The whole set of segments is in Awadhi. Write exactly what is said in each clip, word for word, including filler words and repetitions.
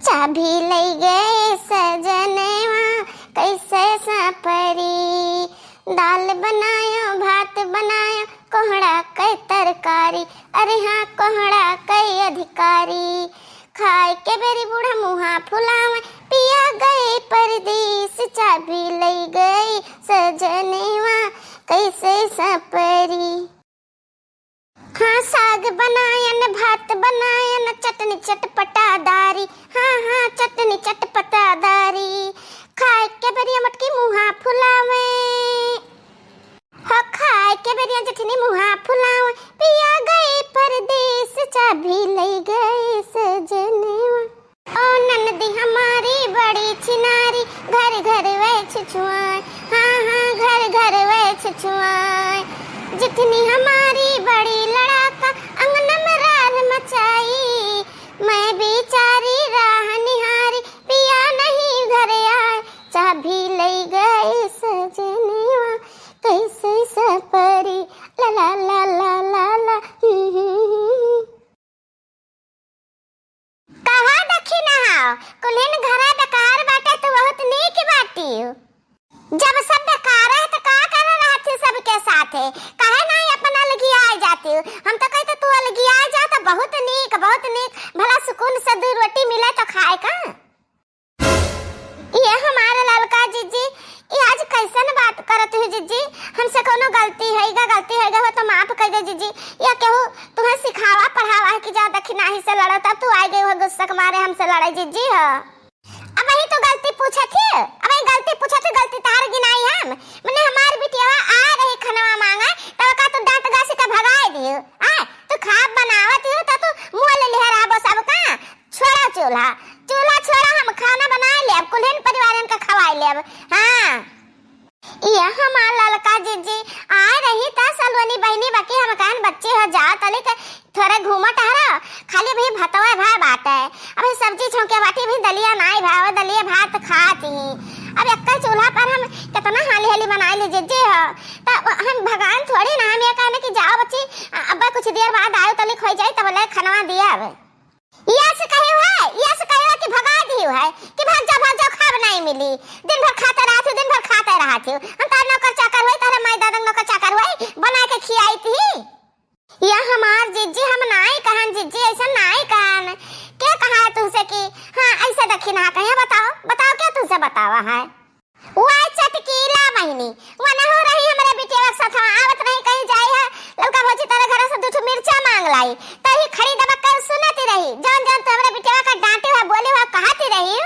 चाभी लई गए सजनवा, कैसे सपरी। दाल बनायो, भात बनायो, कोहड़ा के तरकारी, अरे हाँ, कोहड़ा के अधिकारी। खाए के बेरी बूढ़ा मुहा फुलावे, पिया गए परदेस, चाभी लई गए सजनवा, कैसे सपरी। हाँ, साग बनायन, भात बनायन, चटनी चटपटादारी। हाँ, हाँ, चटनी चटपटादारी। खाए के बेरिया मटकी मुहा फुलावे। हो खाए के बेरिया जठनी मुहा फुलावे, पिया गए परदेस, चाभी लई गए सजनवा। ओ ननदी हमारी बड़ी छिनारी, घर घर वै छुछुआए। हाँ, हाँ, घर घर वै छुछुआए। जितनी हमारी बड़ी लड़ाका, अंगन में रार मचाई। मैं बेचारी राह निहारी, पिया नहीं घर आए। चाभी लई गए सजनवा, कैसे सपरी। ला, ला, ला, ला, ला, ला। हम्म, हम्म, हम्म। कहा दखिनहा, कुल्हिन घरा बेकार बाटे, तू बहुत नीक बाटिउ। जब सब बेकार है, त का करे रहत ही सबके साथे? काहे नाहीं अपन अलगियाए जातिउ? हम त कही त तू अलगियाए जा, त बहुत नीक, बहुत नीक। भला सुकून से दुइ रोटी मिले त खाए का? ये हमार ललका जिज्जी, ये आज कैसन बात करत हुई जिज्जी? हमसे कौनो गलती है गा, गलती है गा हो तो माफ कर दे जिज्जी। या केहू तुम्हें सिखावा पढ़ावा है कि जा दखिनाही से लड़ो, तब तू आ गई हो गुस्सा के मारे हमसे लड़े जिज्जी हो। अब वही तो गलती पूछत ही, अब वही गलती पूछत ही, गलती तार गिनाई हम। मने हमार बिटिया आ रही खनवा मांगा, तब का तू डांट गासी का भगाए दियो? आ, तू खाब बनावत ही हो तो तू मुँह ले लिहे रहबो सबका। छोड़ा चूल्हा, चूल्हा छोड़ा, हम खाना बनाए लेब, कुल्हिन परिवारन का खवाए लेब। हाँ, ये हमार ललका जिज्जी आए रही त सलोनी बहिनी बाकी हम कहन बच्ची हो जाओ तलिक थोड़े घूमो टहरो, खाली भी भतवा भा बाटे, अभी सब्जी छौंके बाटी भी दलिया नाई भा, वो दलिया भात खात ही। अब एक चूल्हा पर हम कितना हाली हाली बनाए ली जिज्जी हो, त हम भगान थोड़ी ना, हम ये कहने कि जाओ बच्ची, अ-, अब्बा कुछ देर बाद आयो तलिक हो जाई तब ले खनवा दिया अब। यस कहे हुए, यस कहे हुए कि भगा दी हुए कि भाग जा, भाग जा, खाब नाहीं मिली। दिन भर खाते रहत ही, दिन भर खाते रहत ही। हम तार नौकर चाकर हुए, तारे माई दादा नौकर चाकर हुए, बना के खियाई थी। या हमार जिज्जी, हम नाहीं कहन जिज्जी, ऐसा नाहीं कहन। के कहा है तुमसे कि हाँ, ऐसे दखिनहा कहे? बताओ, बताओ, के तुमसे बतावा है? वाह चटकीला बहिनी, वनहु रही हमरे बिटिया के साथ, आवत रही कहीं जाई है, ललका भौजी तारे घर से दू ठो मिर्चा मांग लाई, तही खड़ी दबक कर सुनती रही, जौन जौन तू हमरे बिटिया का डांटे हुआ, बोले हुआ, कहती रही।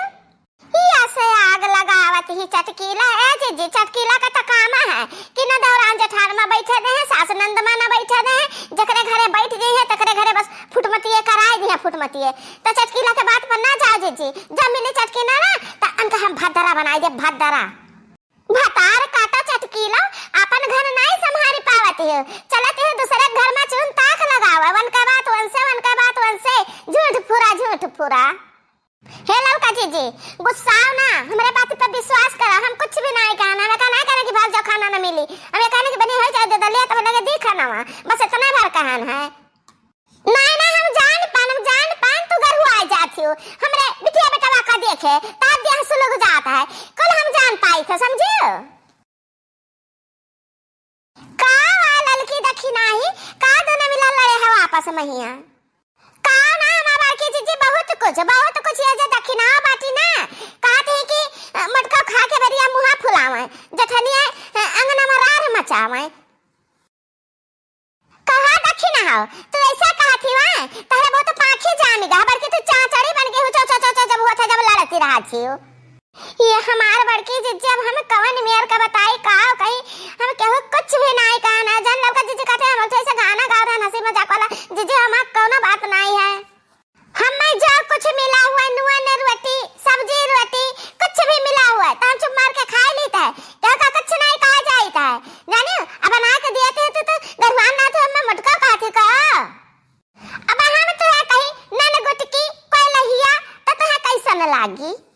इया से आग लगावत ही चटकीला, ए जिज्जी, चटकीला का त काम है कि न दौरान जेठान में बैठे रहे, सास नंद में न बैठे रहे, जकरे घरे बैठ गई है, तकरे घरे बस फुटमतिये कराए दिया, फुटमतिये। त चटकीला के बात पर ना जाओ जिज्जी, जब मिली चटकीला ना, त अनका हम भद्दरा बनाई दे, भद्दरा। भतार काटो चटकीलो, आपन घर नाई संभारी पावत हो, चलत हो दूसरे घर में चून ताक लगावा, वन का बात वन से, वन का बात वन से, झूठ फुरा, झूठ फुरा। हे ललका जिज्जी, गुस्साओ ना, हमरे बात पर विश्वास करा, हम कुछ भी नाई कहन, हम कहना कहना कि भाग जाओ खाना ना मिली, हम कहना कि बनी हो जाए दे दलिया तो लगे दी खाना वहाँ, बस इतना भर कहन है। नाय ना, हम जान पान, हम जान पान तू गरुआ जात हो। हमरे बिटिया बेटवा का देखे, तार देह सुलग जात है। कल हम जान पाई थे, समझियो? का वा ललकी दखिनहा, का दोनों मिला लड़े हो आपस में हिया? का ना हमार बड़की जिज्जी बहुत कुछ, बहुत कुछ ये जे दखिनहा बाटी ना, कहत ही कि, अ, मटका खा के बेरिया मुहा फुलावे, जठनिया, अ, अंगना में रार मचावे। कहा दखिनहा, तू ऐसा कहत ही वा? तहरा बहुत पाखी जामी गा, बड़की तू चाचड़ी बन के हो, चौ, चौ, चौ, चौ, जब हुआ था, जब लड़ती रहत ही हो। ये हमार बड़की जिज्जी, अब हम कवन मेर का बताई, का कही, हम केहू कुछ भी नाई कहन है। जन ललका जिज्जी कहते हैं, हम तो ऐसे गाना गावत हैं, हंसी मजाक वाला। जिज्जी, हमार कौनो बात नाई है। हमें जो कुछ मिला हुआ, नून रोटी, सब्जी रोटी, कुछ भी मिला हुआ, तो हम चुप मार के खाए लीत है। क्या का कुछ नहीं कहा जाइत है। जाने, अब बना के दिए थे, तो, तो गरमान ना थे, हमें मोटका पाथे का। अब हम तो है कहीं, नन गुटकी, कोई लहिया, तो तुहे कैसन लागी?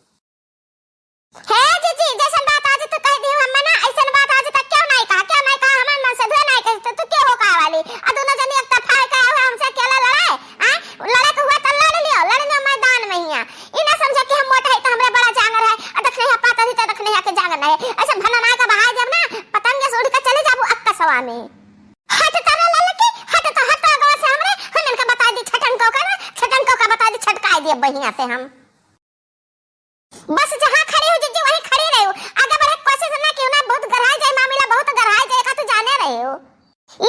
हे जिज्जी, जैसन बात आज तू कह दियो, हम ना ऐसन बात आज तक क्यों नहीं कहा, क्यों नहीं कहा, हमारे मन से धुए नहीं कहे, तो तू क्यों हो कहा वाली? आ दोनों जनी एक तरफा है, कहे हुए हमसे अकेला लड़ाए, हाँ? लड़े के हुआ तो लड़ लियो, लड़ लियो मैदान में हिया। ई ना समझे ऐसे भनना का बहाय देब ना, पतंग से उड़ के चले जाबू अक्कसवा में। हट तारा ललकी, हट तो हट आगवा से हमरे, हम इनका बताइ दी छटन को का, छटन को का बताइ दी, छटकाइ देब बहिया से हम। बस जहाँ खड़ी हो जिज्जी, वहीं खड़ी रहो। आगे बढ़े के कोशिश ना कियो ना, बहुत गहराई जाए मामला, बहुत गहराई जाए का तू जाने रहे हो।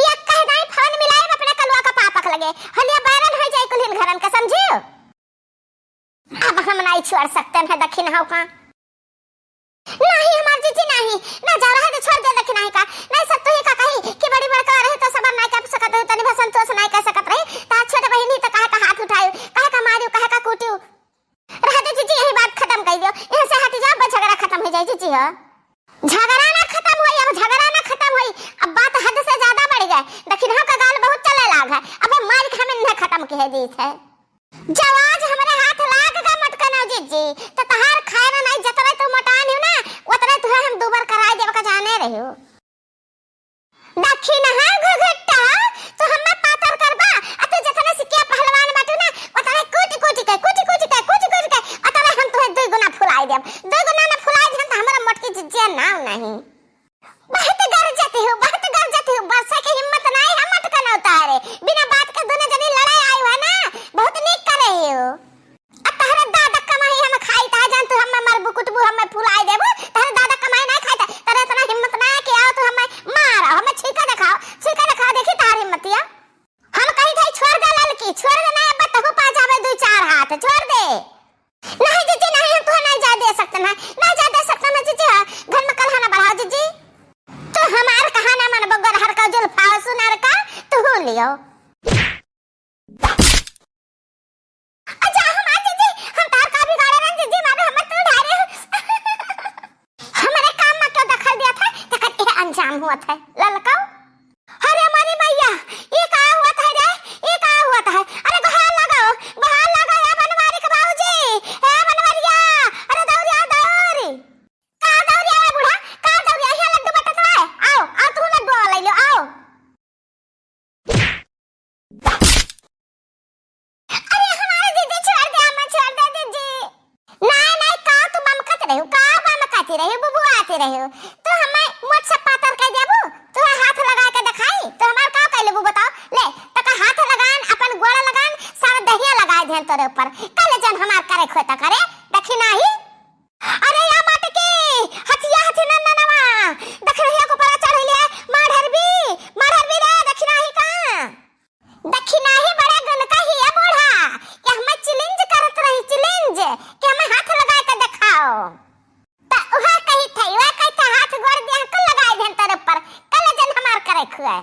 ये कह नहीं फोन मिलाए अपने कलुआ का पापक लगे, हलिया बैरन हो जाए कुल्हिन घरन का, समझियो? अब हम नहीं छोड़ सकते हैं दखिनहा का। नहीं हमार जिज्जी नहीं, ना जा रहा तो छोड़ दे दखिनहा का। नहीं सब तो ही का कही कि बड़ी बड़का रहे तो सबर नहीं कर सकत रही, तनी भर संतोष नहीं कर सकत रही, तार छोट बहिन ही तो काहे का हाथ उठायो, काहे का मारियो, काहे का कूटियो। रह दे जिज्जी, यही बात खतम कर दियो, यहाँ से हट जाओ, बस झगड़ा खतम हो जाए जिज्जी हो। झगड़ा ना खतम होई, अब झगड़ा ना खतम होई, अब बात हद से ज्यादा बढ़ गए। दखिनहा का गाल बहुत चले लाग है, अब मार के हम इन्हें खतम कह दी थे। जब आज हमरे हाथ लाग गए मटकनो जिज्जी, तो तहार खाए ना नहीं, जतरे तू मोटान हो ना, उतरे तुहे हम दूबर कराए देब का जाने रहो। दखिनहा घुघुट्टा, तू हम्मे पातर करबा, आ तू जतने सिकिया पहलवान बाटू ना, उतने कूट कूट के, कूट कूट के, कूट कूट के, उतने हम तुहे दुई गुना फुलाए देब। दुई गुना ना फुलाए देब, तो हमरा मोटकी जिज्जिया नाव नहीं। बहुत गरजत हो, बहुत गरजत हो, बरसे के हिम्मत नाई है मटकनो तारे। बिना बात के दुनो जनी लड़ाई आई है ना, बहुत नीक करे हो। आ तहरे दादा कमाई हम खाई, ता जान तू हम्मे मरबू कुटबू, हम्मे फुलाई देबू, तहरे दादा कमाई नाई खाई, ता तहरे इतना हिम्मत नाई है कि आओ तू हम्मे मार, हम्मे छीका देखाओ, छीका देखाओ, देखी तहर हिम्मतिया। हम कही थे छोड़ दे ललकी, छोड़ दे ना, अब तहु पा जावे दुई चार हाथ, छोड़ दे। नहीं जिज्जी, नहीं, हम तुहे नहीं जाए दे सकते ना, नहीं जाए दे सकते ना जिज्जी, हाँ, घर में कलह ना बढ़ाओ जिज्जी। तू हमार कहा ना मनबो, गरहर का जुल्फा हो सुनर का, तू हो लियो। अच्छा, हमार जिज्जी, हम तार का बिगाड़े रहन जिज्जी, मारे हमर तू ढारे हो। हमरे काम में क्यों दखल दिया था, तकर यह अंजाम हुआ था, ललकाओ। अरे मोरी मैया, ई का हुआ था रे? ई का हुआ था? अरे गोहार लगाओ, गोहार लगाओ, ए बनवारी के बाबूजी, ए बनवरिया, अरे दौड़िया, दौड़। का दौड़िया है बूढ़ा? का दौड़िया? यहाँ लड्डू बटत है। आओ, आओ, तू लड्डू वाला ले लो, आओ। अरे हमारे दीदी छोड़ दे, हमें छोड़ दे दीदी। नाई, नाई, का तू बमकत रहे हो? का बमकत रहे हो? बुबुआत रहे हो? तू हमें मोट से पातर कर देबू? तू हाथ लगा के दिखाई? तू हमार का कर लेबू बताओ? ले, तका हाथ लगान, अपन गोड़ लगान, सारा दहिया लगा दे तोरे ऊपर। कल जन हमार करे खोता करे, देखी नाही। अरे या मटकी, हथिया हथी नन्ननवा, दखिनहिया को परा चढ़ लिया, मार हरबी, मार हरबी रे, दखिनही का। दखिनही बड़ा गुन कही है बूढ़ा, कि हमें challenge करत रही, challenge, कि हमें हाथ लगा के दिखाओ। त उहे कही थे, उहे कही थे, हाथ गोड़ दिया, कल लगाए देन तेरे ऊपर, कल जन हमार करे खुआए।